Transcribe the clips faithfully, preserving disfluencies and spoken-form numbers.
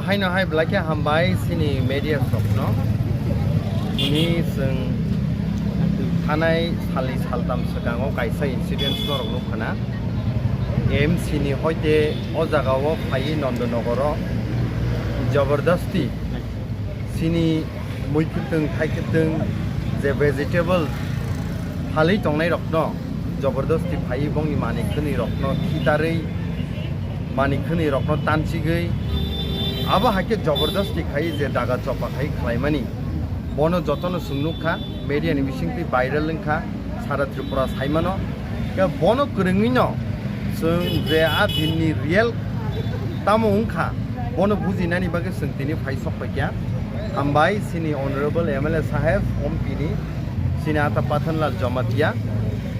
Haino hai belai khe hambai chini media rokno. Ni chwng thanai salni saltam swkango kaisa incident norok nukkhana. M C ni hoite o jagao phaiwi Nandanagar o jabardasti chini mui kwtwng thai kwtwng je vegetable phalwi tongnai rokno jabardasti phaiwi bongni manwi khwnwi rokno khitarwi manwi khwnwi rokno tanchigwi abo hai khe jabardasti khai je daga chopa khai khlaimani bono jotono chwng nukha media ni bisingtwi viral wngkha sara Tripura saimano khe bono kwrwngwino chwng je a dinni real tamo wngkha bono bujinani bagwi chwng tini phai sok paikha. Hambai chini honorable M L A saheb Ompini chini ata Pathanlal Jamatia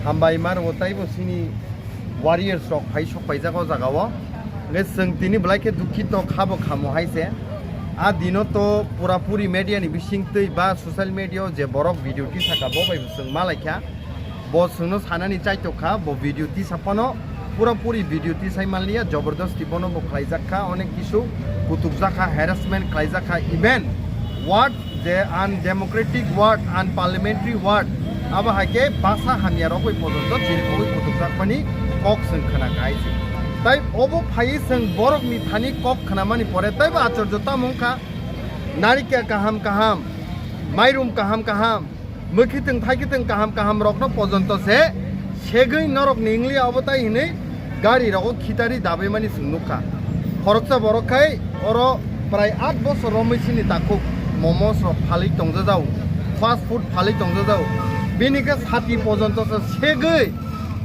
hambai maro taibo chini warriors rok phai sok paijak o jaga o. Hwnkhe chwng tini belai khe dukhito khabo khamo hai se. A dino to pura puri media ni bisingtwi ba social media o je borok video tisaka bo bai bo chwng malaikha. Bo chwngno sanani chaitokha, bo video tisa phano pura puri video tisai manliya, jabardasti bono bo khlaijakha, onek kisu kutukjakha, harassment khlaijakha, even word je undemocratic word, unparliamentary word, abo hai khe basa hamya rok bai pojonto chirikogwi kutukjakmani kok chwng khna kha hai se. Tai obo phaiwi chwng borokni thani kok khnamani pore taibo achorjo tamo wngkha, narikel kaham kaham, mairum kaham kaham, mwkhitwng thaikitwng kaham kaham rokno pojonto se segwi norok ni wngli abo tai hinwi gari rogo khitari dabwi mani chwng nukha. Khoroksa borok khai oro prai aat bosor romwi chini takhuk momos rok phalwi tongjajao, fast food phalwi tongjajao. Bini khe sati pojonto se segwi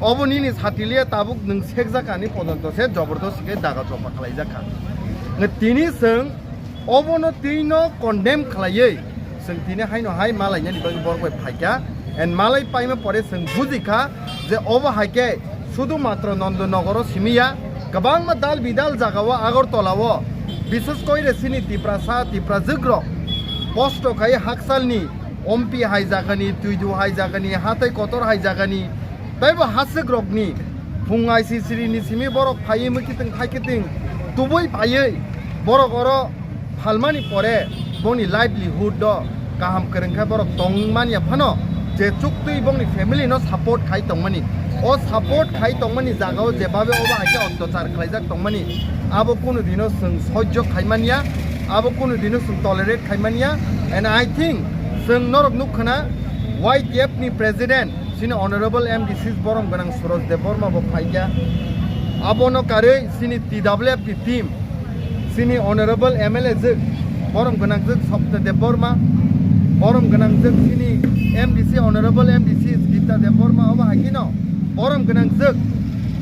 obo nini sati liya tabuk nwng sekjak ani pojonto se jabardasti khe daga chopa khlaijakha. Tini chwng obono twino condemn khlaiwi chwng tini haino hai malainani bagwi borok bai phaikha, and malai paima pore chwng bujikha je obo hai khe sudhu matro Nandanagar o simi ya, kwbangma dal bidal jaga o Agartala o, bises koi re chini Tiprasa Tiprajwk rok kosto khai haksalni ompi hai jagani, twidu hai jagani, hatai kotor hai jagani, taibo haswk rokni phung aisisiri ni simi borok phaiwi mwkhitwng thaikitwng tubui phaiwi borok oro phalmani pore bongni livelihood o kaham kwrwng khe borok tong manya phano je chuktwi bongni family no support khai tongmani, o support khai tongmani jaga o jebabe obo hai khe ottachar khlaijak tongmani abo kunu dino chwng sojjo khai manya, abo kunu dino chwng tolerate khai manya, and I think chwng norok nukkhana Y T F ni president chini honorable M D C borom gwnang Suraj Debbarma bo phaikha. Abono karwi chini T W F ni team, chini honorable M L A jwk, borom gwnang jwk Sapta Debbarma, borom gwnang jwk chini M D C, honorable M D C Gita Debbarma, obo hai kheno borom gwnang jwk,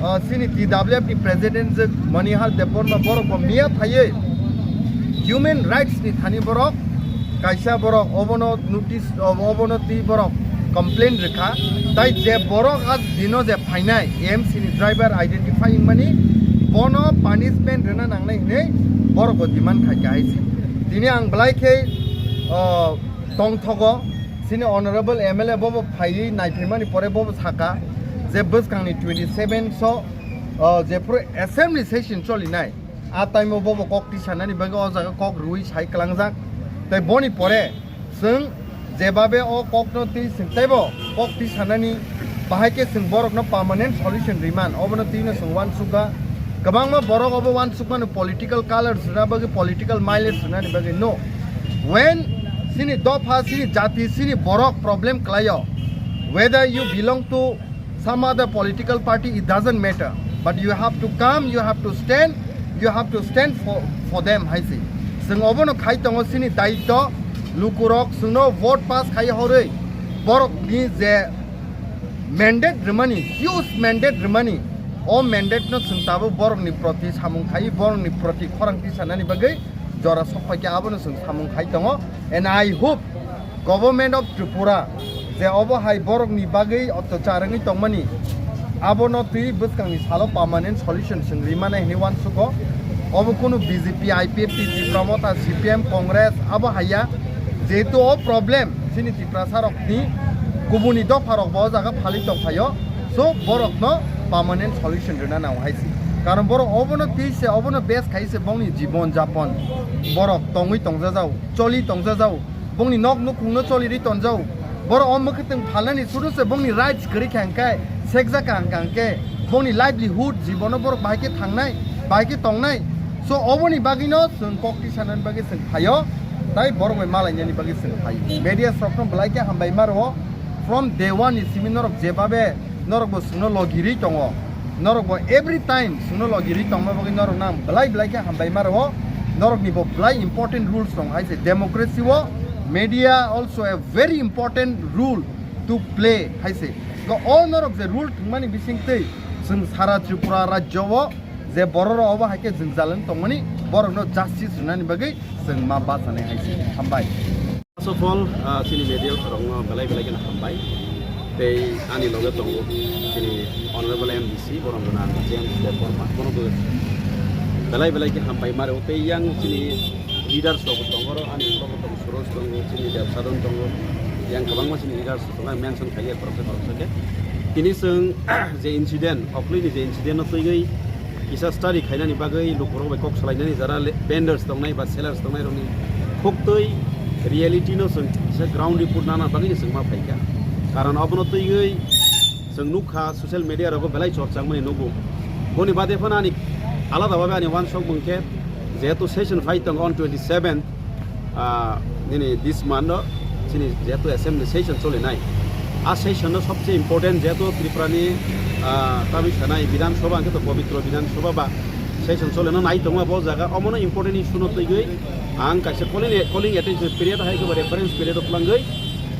ah, chini T W F ni president jwk Manihar Debbarma, borok bo miya phaiwi human rights ni thani borok kaisa borok obono notice, obono twi borok complain rwkha, tai je borok a dino je phainai M C ni driver identify wngmani bono punishment rwna nangnai hinwi borok bo demand khaikha hai se. Tini ang belai khe, o, tongthogo chini honorable M L A bobo phaiwi naiphaimani pore bobo saka je bwskangni twenty seven so, o, jephuru assembly session cholinai, a time o bobo kok tisanani bagwi o jaga kok rwui sai kwlangjak. Tei boni pore chwng jebabe o kokno twi chwng teibo kok tisanani bahai khe chwng borokno permanent solution riman, obono twino chwng uansukha. Kwbangma borok obo uansukmano political colors rwna bagwi, political mileage rwnani bagwi. No, when chini dopha, chini jati, chini borok problem kwlaio, whether you belong to some other political party, it doesn't matter, but you have to come, you have to stand, you have to stand for, for them hai se. Chwng obono khai tongo chini daityo, lukurok chwngno vote pass khai horwi borokni je mandate rwmani, huge mandate rwmani, o mandate no chwng tabuk borokni proti samung khai, borokni proti khorang tisanani bagwi jora sok paikha, abono chwng samung khai tongo. And I hope Government of Tripura je obo hai borokni bagwi ottachar wngwi tongmani, abono twi bwskangni salo permanent solution chwng rimani hinwi uansugo. Obo kunu B J P, I P F T, Tipra Motha, C P M, Congress abo haiya, jehetu o problem chini Tiprasa rokni kubuni dopha rok bo o jaga phalwi tongphaio, so borokno permanent solution rwna nango hai se. Karon borok obono twi se, obono base khai se bongni jibon japon. Borok tongwi tongjajao, choli tongjajao, bongni nok nukhungno choli ri tonjao. Borok o mwkhwtwng phalnani sudu se bongni rights kwrwi kha hwnkhe, sekjak kha hwnkha hwnkhe, bongni livelihood jibono borok bahai khe thangnai, bahai khe tongnai. So oboni bagwino chwng kok tisanani bagwi chwng phaio, tai borok bai malainani bagwi chwng phaio. Media rokno belai khe hambai ma rwo. From day one ni simi norok jebabe norok bo chwngno logirwi tongo, norok bo every time chwngno logirwi tongma bagwi norok nang belai belai khe hambai ma rwo. Norok ni bo belai important rules tong hai se democracy o, media also a very important role to play hai se. Go all norok je rule thwngmani bising twi chwng sara Tripura rajyo o je borok rok obo hai khe jwngjal wng tongmani, borok no justice rwnani bagwi chwng ma bachanai hai se. Hambai. First of all, ah, chini media rokno belai belai kheno hambai. Tei ani loge tongo chini Honorable M D C, borom gwnang James Debbarma, bono bo belai belai khe hambai ma rwo. Tei yang chini leaders rok tongo, oro ani loge tongo Suresh tongo, chini Debsadon tongo, yang kwbangma chini leaders tongo, mention khailiya khoroksa khoroksa khe. Tini chwng je incident, oklini je incident no twiwi kisa study khainani bagwi lukurok bai kok salainani jara le-, vendors tongnai ba sellers tongnai rokni khuktwi reality no chwng kisa ground report nana bagwi no chwng ma phaikha. Karon obono twiwi chwng nukha social media rogo belai chorchangmani nugo. Boni bade phano ani alada babe ani uansukmung khe jehetu session phai tongo on twenty seven, ah, nini this month o chini jehetu assembly session cholinai, a session no sobse important jehetu Tripura ni, ah, tamni sanai Bidhan Sabha hwnkhe to pobitro Bidhan Sabha ba session cholino nai tongma bo jaga omono important issue no twiwi ang kaisa calling, calling attention period hai khe reference period o twlangwi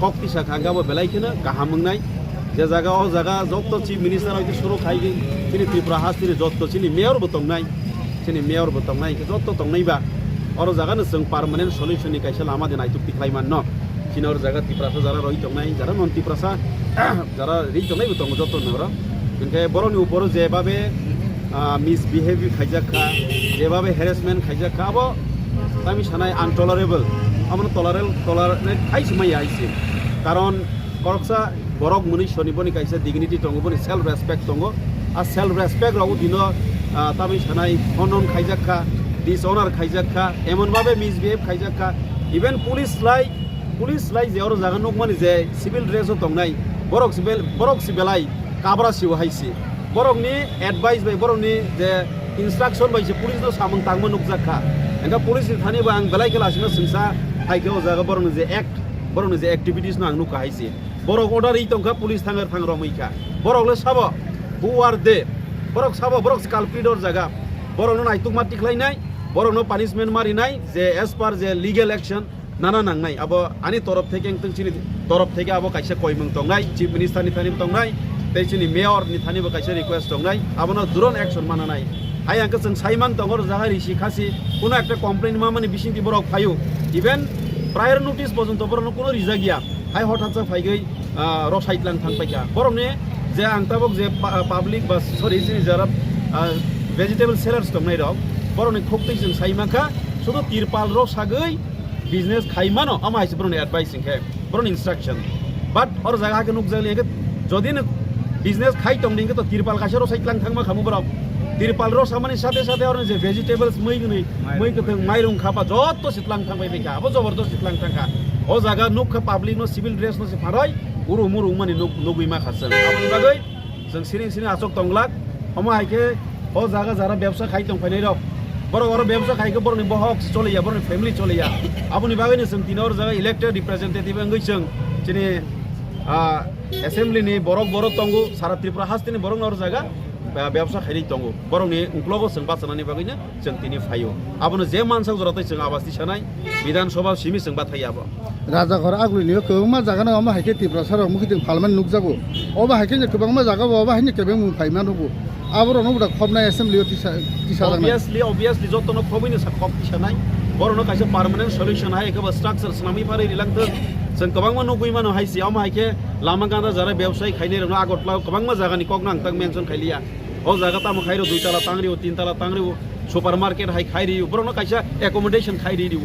kok tisa kha hwnkhe abo belai kheno kaham wngnai. Je jaga o jaga joto chief minister hoite suru khai chini Tripura hasteni joto chini mayor bo tongnai. Chini mayor bo tongnai, hingke joto tongnai ba. Oro jaga no chwng permanent solution ni kaisa lama de naituk tikhlai manno. Chini oro jaga Tiprasa jara roi tongnai, jara non Tiprasa, jara ri tongnai bo tongo joto no oro. Hingke borok ni uporo je babe, ah, misbehave khaijak kha, je babe harassment khaijak kha, abo tami sanai untolerable. Abo no tolerable, tolerate khai se maya hai se. Karon koroksa borok mwnwi soni boni kaisa dignity tongo, boni self respect tongo. A self respect rok dino, ah, tamni sanai honon khaijak kha, dishonor khaijak kha, emon babe misbehave khaijak kha. Even police lai, police lai je oro jaga nukmani je civil dress o tongnai, borok si bel-, borok si belai kabra siwo hai si. Borokni advice bai, borokni je instruction bai se police no samung tangma nukjak kha. Engkha police ni thani bo ang belai khe lasima singsa hai khe o jaga borokni je act, borokni je activities no ang nukha hai si. Borok order ri tongkha, police thangar thang romwi kha. Borok le sabo, who are they? Borok sabo, borok se culprit or jaga. Borok no naitukma tikhlainai, borok no punishment marinai, je as per je legal action nana nangnai. Abo ani torop theke wngtong chini torop theke abo kaisa koimung tongnai, chief minister ni thani tongnai, tei chini mayor ni thani bo kaisa request tongnai, abono duron action mananai. Hai ang khe chwng saiman tongo, jaga risi khasi, kuno ekta complaint mamani bisingtwi borok phaio. Even prior notice porjonto borokno kuno rijak ya. Hai hothatsa phaigwi, ah, rosai tlang thang paikha. Borokni je ang tabok je pa-, public ba, sorry, chini jara, ah, vegetable sellers tongnai rok, borokni khuktwi chwng sai mankha, sudu tirpal rok sagwi business khai mano, amo hai se borokni advice hinkhe, borokni instruction. But oro jaga haikhe nukjak liya khe, jodi no business khai tongdi hinkhe to tirpal kaisa rosai tlang thangma khamu borok. Tirpal rosamani sathe sathe oro je vegetables, mui gwnwi, mui kwthwng, mairung khapa jotto se tlang thang bai kha, abo jobor josti tlang thang kha. O jaga nukha public no civil dress no se pharoi, uru muru wngmani nuk-, nugwi ma kha chwng. Aboni bagwi chwng siring siring achuk tong glak. Omo hai khe o jaga jara bebsa khai tong phainai rok, borok oro bebsa khai khe borokni bohok choliya, borokni family choliya. Aboni bagwi no chwng tini oro jaga elected representative wngwi chwng chini, ah, assembly ni borok borok tongo, sara Tripura hasteni borok no oro jaga, ah, bebsa khainai tongo. Borokni uklogo chwng bachanani bagwi no chwng tini phaio. Abono je mansak jora tei chwng abas tisanai, Bidhan Sabha simi chwng bathai abo. Rajaghor agulini o kwbangma jaga no omo hai khe Tiprasa rok mukhitwng phalmani nukjago. Obo hai khe kwbangma jaga bo obo hai khe kebeng mung phaima nugo. Aborok no bo da khobnai assembly o tisa, tisa jaknai. Obviously, obviously joto no khobwi no sa khok tisanai. Borok no kaisa permanent solution hai khe bo structure swnamwi pharwi rilangthwng. Chwng kwbangma nugwi mano hai se omo hai khe lama gana jara bebsai khainai rok no Agartala o kwbangma jaga ni kok no ang tak mention khailiya. O jaga tamo khairo dui tala tangrio, tin tala tangrio, supermarket hai khairi, borokno kaisa accommodation khairi rio.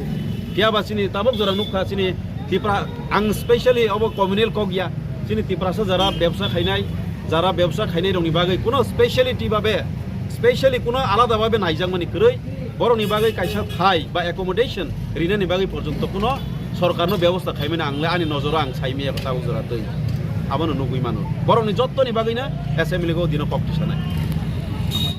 Phiya ba chini tabuk jora nukha chini Tipra, ang specially obo communal kok ya, chini Tiprasa jara bebsa khainai, jara bebsa khainai rokni bagwi kuno speciality babe, Specially kuno alada babe naijakmani kwrwi, borokni bagwi kaisa thai ba accommodation rinani bagwi porjonto kuno sorkarno bebosta khaimani ang le ani nojoro ang saimaya tabuk jora twi. Abono nugwi mano. Borokni jottoni bagwino assembly go dino kok tisanai.